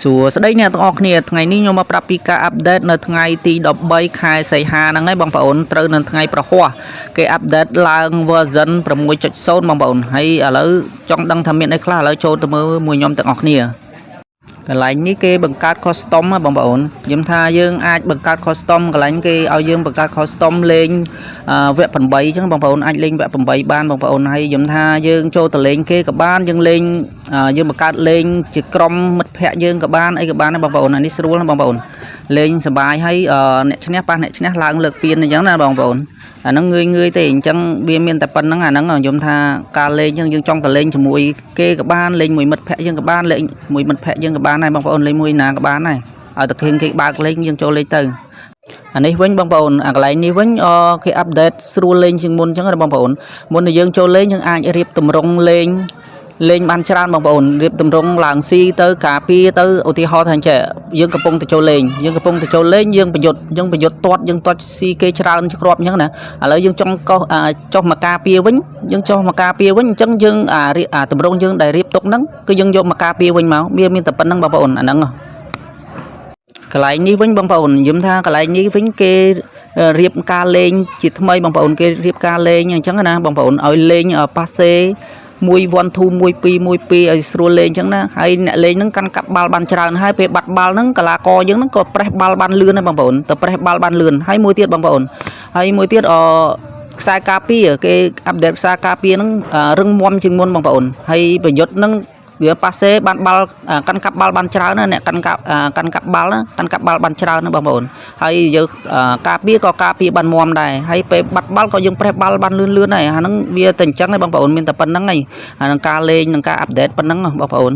សួស្តីអ្នកទាំងអស់គ្នាថ្ងៃនេះខ្ញុំមកប្រាប់ពីការ update នៅថ្ងៃទី13ខែសីហាហ្នឹងឯងបងប្អូនត្រូវនៅថ្ងៃប្រហ័សគេ update ឡើង version 6.0បងប្អូនហើយឥឡូវចង់ដឹងថាមានអីខ្លះឥឡូវចូលទៅមើលមួយខ្ញុំទាំងអស់គ្នាកន្លែងនេះគេបង្កើត custom ហ៎បងប្អូនខ្ញុំថាយើងអាចបង្កើត custom កន្លែងគេឲ្យយើងបង្កើត custom លេងវគ្គ8អញ្ចឹងបងប្អូនអាចលេងវគ្គ8បានបងប្អូនហើយខ្ញុំថាយើងចូលទៅលេងគេក៏បានយើងលេងយើងបង្កើតលេងជាក្រុមមិត្តភ័ក្តិយើងក៏បានអីក៏បានដែរបងប្អូនអានេះស្រួលណាស់បងប្អូនលេងសប្បាយហើយអ្នកឈ្នះប៉ះអ្នកឈ្នះឡើងលើកពានអញ្ចឹងណាបងប្អូនអាហ្នឹងងឿយងឿយទេអញ្ចឹងវាមានតែប៉ុណ្្នឹងអាហ្នឹងខ្ញុំថាការលេងអញ្ចឹងយើងចង់ទៅលេងជាមួយគេក៏បានលេងមួយមិត្តភ័ក្តិយើងក៏បានលេងមួយមិត្តភ័ក្តិយើងក៏បានដែរបងប្អូនលេងមួយណាក៏បានដែរឲ្យតែឃើញគេបើកលេងយើងចូលលេងទៅអានេះវិញបងប្អូនអាកន្លែងនេះវិញអគេ update ស្រួលលេងជាងមុនអញ្ចឹងណាបងប្អូនមុនដែលយើងចូលលេងយើងអាចរៀបតម្រង់លេងលេងបានច្រើនបងប្អូនរៀបតម្រង់ឡើងស៊ីទៅការពារទៅឧទាហរណ៍ថាអញ្ចេះយើងកំពុងតែចូលលេងយើងកំពុងតែចូលលេងយើងប្រយុទ្ធយើងប្រយុទ្ធទាត់យើងទាត់ស៊ីគេច្រើនគ្រាប់អញ្ចឹងណាឥឡូវយើងចង់កោសចុះមកការពារវិញយើងចុះមកការពារវិញអញ្ចឹងយើងអាអាតម្រង់យើងដែលរៀបទុកហ្នឹងគឺយើងយកមកការពារវិញមកវាមានតែប៉ុណ្្នឹងបងប្អូនអាហ្នឹងកន្លែងនេះវិញបងប្អូនយំថាកន្លែងនេះវិញគេរៀបការលេងជាថ្មីបងប្អូនគេរៀបការលេងអញ្ចឹងណាបងប្អូនឲ្យលេងប៉ាសេ1 1 2 1 2 1 2ឲ្យស្រួលលេងអញ្ចឹងណាហើយអ្នកលេងហ្នឹងកាន់កាប់បាល់បានច្រើនហើយពេលបាត់បាល់ហ្នឹងកីឡាករយើងហ្នឹងក៏ប្រេះបាល់បានលឿនដែរបងប្អូនទៅប្រេះបាល់បានលឿនហើយមួយទៀតបងប្អូនហើយមួយទៀតអខ្សែការពារគេ update ខ្សែការពារហ្នឹងរឹងមាំជាងមុនបងប្អូនហើយប្រយុទ្ធហ្នឹងវាប៉ាសេបានបាល់កាន់កាប់បាល់បានច្រើនណាអ្នកកាន់កាប់កាន់កាប់បាល់ណាកាន់កាប់បាល់បានច្រើនណាបងប្អូនហើយយើងការពារក៏ការពារបានមាំដែរហើយពេលបាត់បាល់ក៏យើងប្រេះបាល់បានលឿនលឿនដែរអាហ្នឹងវាតែអញ្ចឹងឯងបងប្អូនមានតែប៉ុណ្្នឹងឯងអានឹងការលេងនិងការ update ប៉ុណ្្នឹងបងប្អូន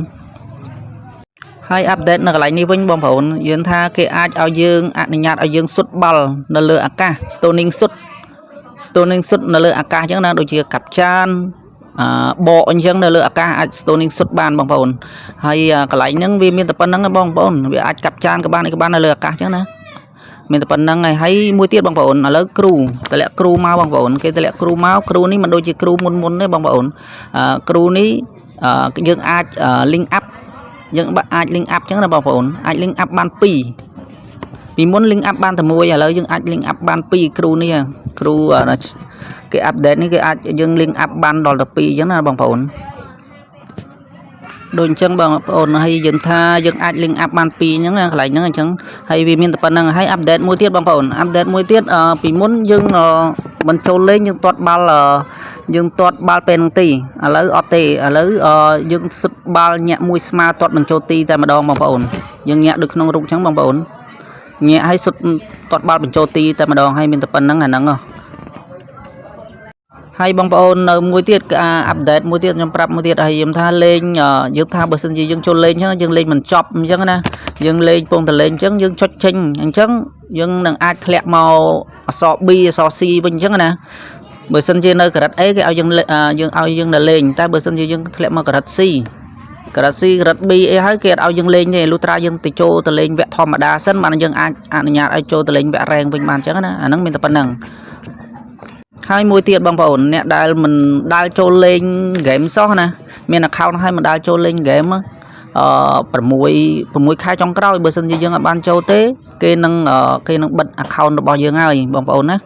ហើយ update នៅកន្លែងនេះវិញបងប្អូនយើងថាគេអាចឲ្យយើងអនុញ្ញាតឲ្យយើងសុទ្ធបាល់នៅលើអាកាស stoning សុទ្ធ stoning សុទ្ធនៅលើអាកាសអញ្ចឹងណាដូចជាកាប់ចានអឺបកអញ្ចឹងនៅលើអាកាសអាច stoning សុទ្ធបានបងប្អូនហើយកន្លែងហ្នឹងវាមានតែប៉ុណ្្នឹងបងប្អូនវាអាចកាប់ចានក៏បានអីក៏បាននៅលើអាកាសអញ្ចឹងណាមានតែប៉ុណ្្នឹងហើយហើយមួយទៀតបងប្អូនឥឡូវគ្រូតម្លាក់គ្រូមកបងប្អូនគេតម្លាក់គ្រូមកគ្រូនេះមិនដូចជាគ្រូមុនមុនទេបងប្អូនអឺគ្រូនេះយើងអាច link up យើងអាច link up អញ្ចឹងណាបងប្អូនអាច link up បាន2ពីមុន link up បានតែមួយឥឡូវយើងអាច link up បាន2គ្រូនេះគ្រូគេ update នេះគេអាចយើង link up បានដល់ទៅ2អញ្ចឹងណាបងប្អូនដូចអញ្ចឹងបងប្អូនហើយយើងថាយើងអាច link up បាន2អញ្ចឹងណាកន្លែងហ្នឹងអញ្ចឹងហើយវាមានតែប៉ុណ្្នឹងហើយ update មួយទៀតបងប្អូន update មួយទៀតពីមុនយើងមិនចូលលេងយើងទាត់បាល់យើងទាត់បាល់ពេលហ្នឹងទីឥឡូវអត់ទេឥឡូវយើងសុទ្ធបាល់ញាក់មួយស្មើទាត់បញ្ចូលទីតែម្ដងបងប្អូនយើងញាក់ដូចក្នុងរូបអញ្ចឹងបងប្អូនញាក់ឲ្យសុទ្ធទាត់បាល់បញ្ចូលទីតែម្ដងហើយមានតែប៉ុណ្្នឹងអាហ្នឹងហ៎ហើយបងប្អូននៅមួយទៀតអា update មួយទៀតខ្ញុំប្រាប់មួយទៀតហើយខ្ញុំថាលេងយើងថាបើសិនជាយើងចូលលេងអញ្ចឹងយើងលេងមិនចប់អញ្ចឹងណាយើងលេងពងតលេងអញ្ចឹងយើងចុចចេញអញ្ចឹងយើងនឹងអាចធ្លាក់មកអក្សរ B អក្សរ C វិញអញ្ចឹងណាបើសិនជានៅកម្រិត A គេឲ្យយើងយើងឲ្យយើងនៅលេងតែបើសិនជាយើងធ្លាក់មកកម្រិត C កម្រិត C កម្រិត B អីហើយគេអត់ឲ្យយើងលេងទេលុះត្រាយើងទៅចូលទៅលេងវគ្គធម្មតាសិនបានយើងអាចអនុញ្ញាតឲ្យចូលទៅលេងវគ្គរែងវិញបានអញ្ចឹងណាអាហ្នឹងមានតែប៉ុណ្្នឹងហើយមួយទៀតបងប្អូនអ្នកដែលមិនដែលចូលលេងហ្គេមសោះណាមាន account ហើយមិនដែលចូលលេងហ្គេមអឺ6 6ខែចុងក្រោយបើសិនជាយើងអត់បានចូលទេគេនឹងបិទ account របស់យើងហើយបងប្អូនណា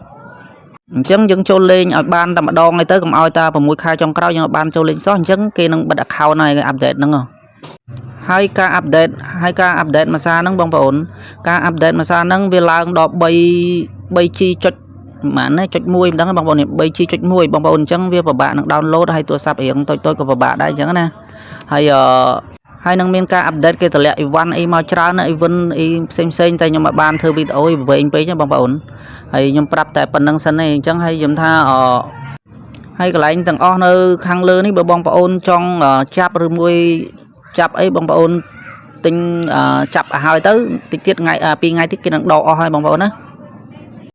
អញ្ចឹងយើងចូលលេងឲ្យបានតែម្ដងឯទៅកុំឲ្យតែ6ខែចុងក្រោយយើងអត់បានចូលលេងសោះអញ្ចឹងគេនឹងបិទ account ហើយគេ update ហ្នឹងហើយការ update ហើយការ update មួយសារហ្នឹងបងប្អូនការ update មួយសារហ្នឹងវាឡើងដល់3 3G ចុចប៉ុន្មានណាចុច1មិនដឹងទេបងប្អូននេះ 3G ចុច1បងប្អូនអញ្ចឹងវាពិបាកនឹង download ហើយទូរស័ព្ទរៀងតូចៗក៏ពិបាកដែរអញ្ចឹងណាហើយអឺហើយនឹងមានការ update គេតម្លាក់អីវ៉ាន់អីមកច្រើនណាអីវិនអីផ្សេងផ្សេងតែខ្ញុំអត់បានធ្វើវីដេអូវែងពេកទេបងប្អូនហើយខ្ញុំប្រាប់តែប៉ុណ្្នឹងសិនទេអញ្ចឹងហើយខ្ញុំថាអហើយកន្លែងទាំងអស់នៅខាងលើនេះបើបងប្អូនចង់ចាប់ឬមួយចាប់អីបងប្អូនទិញចាប់ឲ្យហើយទៅតិចទៀតថ្ងៃពីរថ្ងៃទៀតគេនឹងដកអស់ហើយបងប្អូនណា។